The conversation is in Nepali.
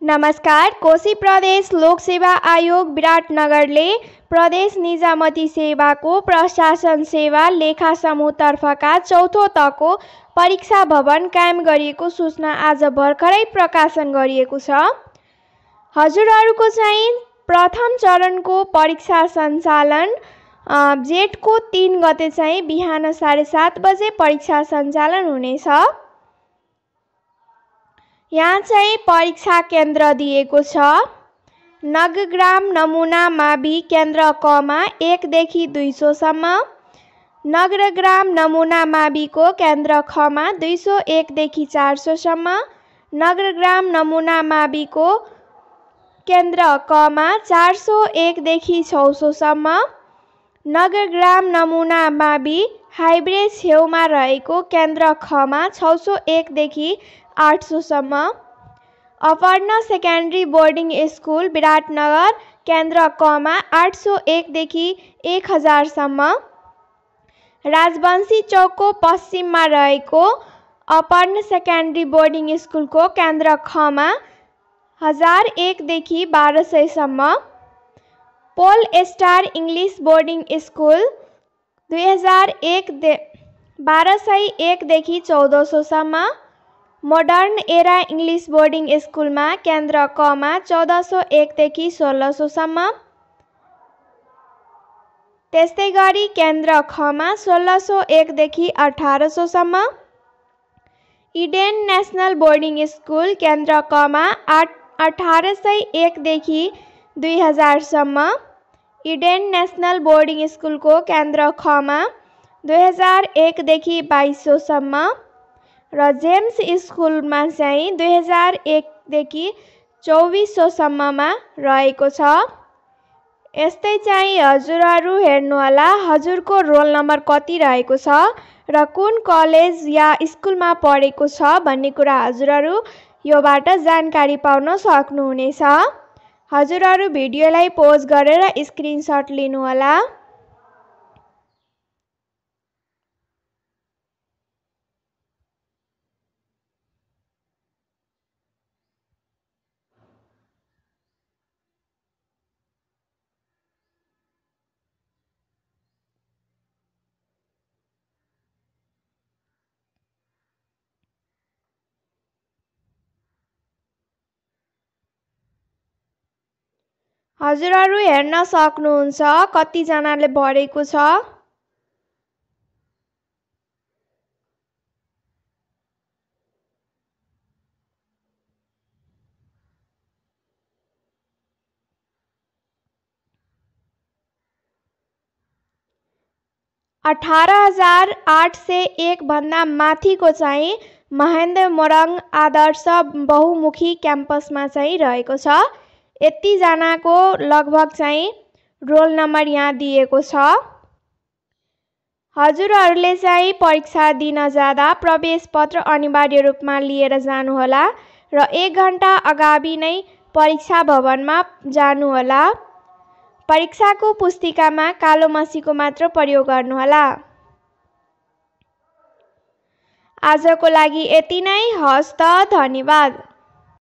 नमस्कार। कोशी प्रदेश लोक सेवा आयोग विराटनगरले प्रदेश निजामती सेवाको प्रशासन सेवा लेखा समूहतर्फका चौथो तहको परीक्षा भवन कायम गरिएको सूचना आज भर्खरै प्रकाशन गरिएको छ। हजुरहरूको चाहिँ प्रथम चरणको परीक्षा सञ्चालन जेठको 3 गते चाहिँ बिहान 7:30 बजे परीक्षा सञ्चालन हुनेछ। यहाँ चाहिँ परीक्षा केन्द्र दिएको छ। नगरग्राम नमुना मावि केन्द्र कमा 1 देखि 200 सम्म, नगरग्राम नमुना माविको केन्द्र खमा 201 देखि 400 सम्म, नगरग्राम नमुना माविको केन्द्र कमा 401 देखि 600 सम्म, नगरग्राम नमुना मावि हाइब्रिज छेउमा रहेको केन्द्र खमा 601 देखि 800 सम्म, Aparna secondary boarding school Biratnagar केन्द्र कमा 801 देखि 1000 सम्म, राजवंशी चौकको पश्चिममा रहेको अपर्णा सेकेन्ड्री बोर्डिङ स्कुलको केन्द्र खमा 1001 देखि 1200 सम्म, Pole Star English boarding school 2001 1201 देखि 1400 सम्म, मोडर्न एरा इङ्ग्लिस बोर्डिङ स्कुलमा केन्द्र कमा 1401 देखि 1600 सम्म, त्यस्तै गरी केन्द्र खमा 1601 देखि 1800 सम्म, इडेन नेसनल बोर्डिङ स्कुल केन्द्र कमा 1801 देखि 2000 सम्म, इडेन नेसनल बोर्डिङ स्कुलको केन्द्र खमा 2001 देखि 2200 सम्म र जेम्स स्कुलमा चाहिँ 2001 देखि 2400 सम्ममा रहेको छ। यस्तै चाहिँ हजुरहरू हेर्नुहोला हजुरको रोल नम्बर कति रहेको छ र कुन कलेज या स्कुलमा पढेको छ भन्ने कुरा हजुरहरू योबाट जानकारी पाउन सक्नुहुनेछ। हजुरहरू भिडियोलाई पोज गरेर स्क्रिनशट लिनुहोला। हजुरहरू हेर्न सक्नुहुन्छ कतिजनाले भरेको छ। $18,801 भन्दा माथिको चाहिँ महेन्द्र मोरङ आदर्श बहुमुखी क्याम्पसमा चाहिँ रहेको छ। यतिजनाको लगभग चाहिँ रोल नम्बर यहाँ दिएको छ। हजुरहरूले चाहिँ परीक्षा दिन जाँदा प्रवेश पत्र अनिवार्य रूपमा लिएर जानुहोला र 1 घण्टा अगाडि नै परीक्षा भवनमा जानुहोला। परीक्षाको पुस्तिकामा कालो मसीको मात्र प्रयोग गर्नुहोला। आजको लागि यति नै। हस्त, धन्यवाद।